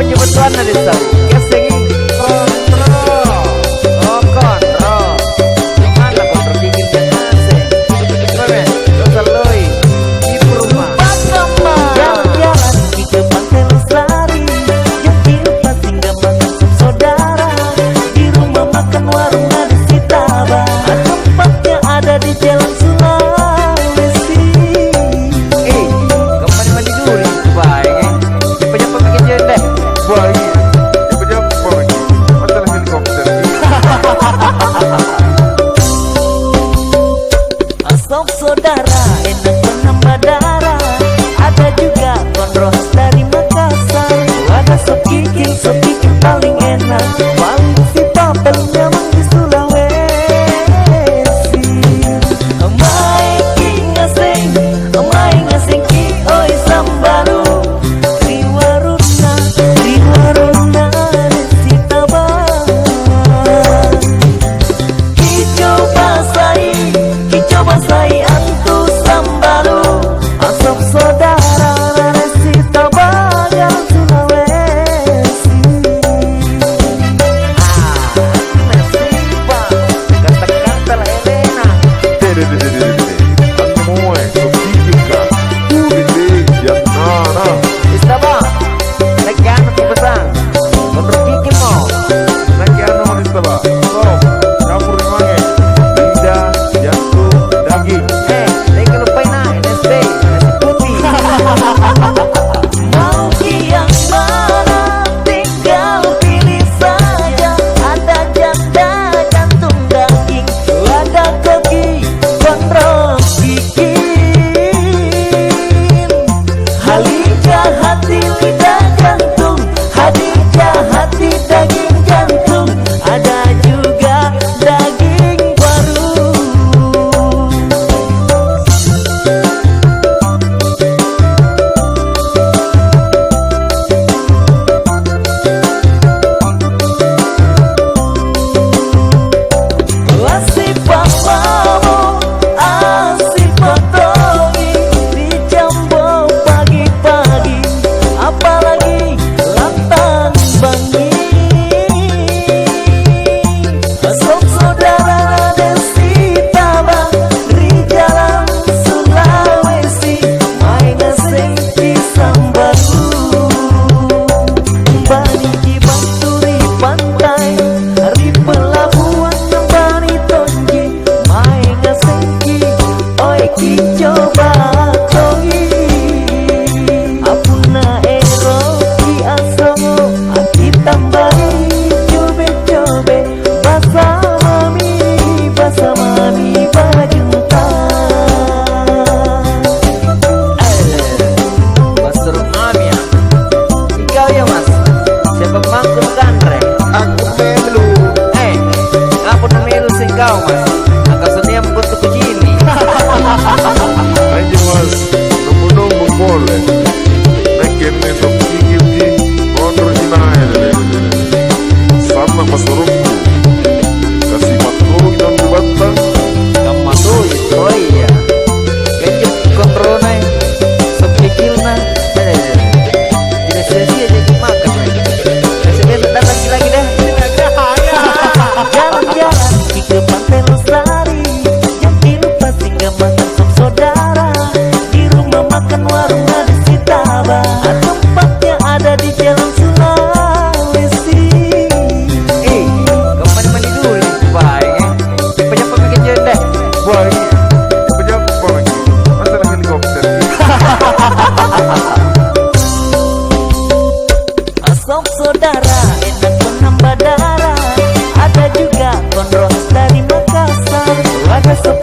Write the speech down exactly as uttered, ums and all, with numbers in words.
Kebutuhanna desa. Kesengi. Kontrol. Oh, kontrol. Mana kontrol bikin ngaseng? Coba, lo salloi. Di rumah. Jalan-jalan ke Pantai Losari, jam tilu passing makan saudara. Di rumah makan warung ada Sitaba. Tempatnya ada di Jalan Sulawesi. Eh, kamu mandi-mandi dulu, baik, eh. Cepat-cepat bikin jendek. Wah, iya. Cepat-cepat lagi. Masalah helikopter. Asok saudara, enak penambah darah. Ada juga konro dari Makassar. Ada sop kikil, sop kikil paling enak. Paling si papel memang di Sulawesi. Maeki ngaseng, mai ngasengki oi sambalu. Ri warunna, ri warunna Sitaba. Kicoba sai, kicoba sai antu sambalu. Asap saudara Sitaba Sulawesi. Ah, nasibang, kata-kata la Elena. Deh, deh, deh, deh, deh, deh. Antu moe, sop kikilka. Tuli, deh, yang nana. Sitaba, lagi anu, kipesan. Konro kikilmo. Lagi anu, Sitaba. Sop, campur mange. Lidah, jantung, daging. Eh, lagi lupain, ah, N S B, nasi putih. Mau yang mana? Tinggal pilih saja, ada janda, jantung, daging, ada koki, konro, bikin. Halijah hati, lidah, jantung, Hadijah hati, daging, jantung, ada juga daging baru. Lasipa mamo, asipa tongi, ri jambo pagi-pagi, apalagi lantang bangngi. Sop saudara Desi Taba ri Jalan Sulawesi, mai ngasengki sambalu. Baniki battu ri pantai, ri pelabuhan bani tonji, mai ngasengki, oi kicoba tongi. Apunna eroki asongo, akitambai cobe-cobe, basa mami, basa mami bajunta. Eh, Bassurung Amia. Ikau ya, Mas? Siapa mangku kanre? Aku melu. Eh, apa na melu sengkau, Mas? Angka sonia mbutu kucini. Ayo, Mas. Nunggu-nunggu pole. Nakke anne sop kikilji, konroji mae. Sanna' passurukku. Kasi' mattoji tau ri battang. Kamma toji, oh iya. Ganjo konrona, sop kikilna. Eh, tidak sia-sia jadi makan. Besok-besok datang lagi deh. Jalan-jalan ke Pantai Losari. Jam tilu passing makan sop saudara. Di rumah makan warung ada Sitaba. Tempatnya ada di Jalan Sulawesi. Eh, kau mandi-mandi dulu, baik, eh. Cepat-cepat bikin jendek. Wah, iya. Cepat-cepat lagi. Masalah helikopter. Asok saudara, enak penambah darah. Ada juga konro dari Makassar. Ada sop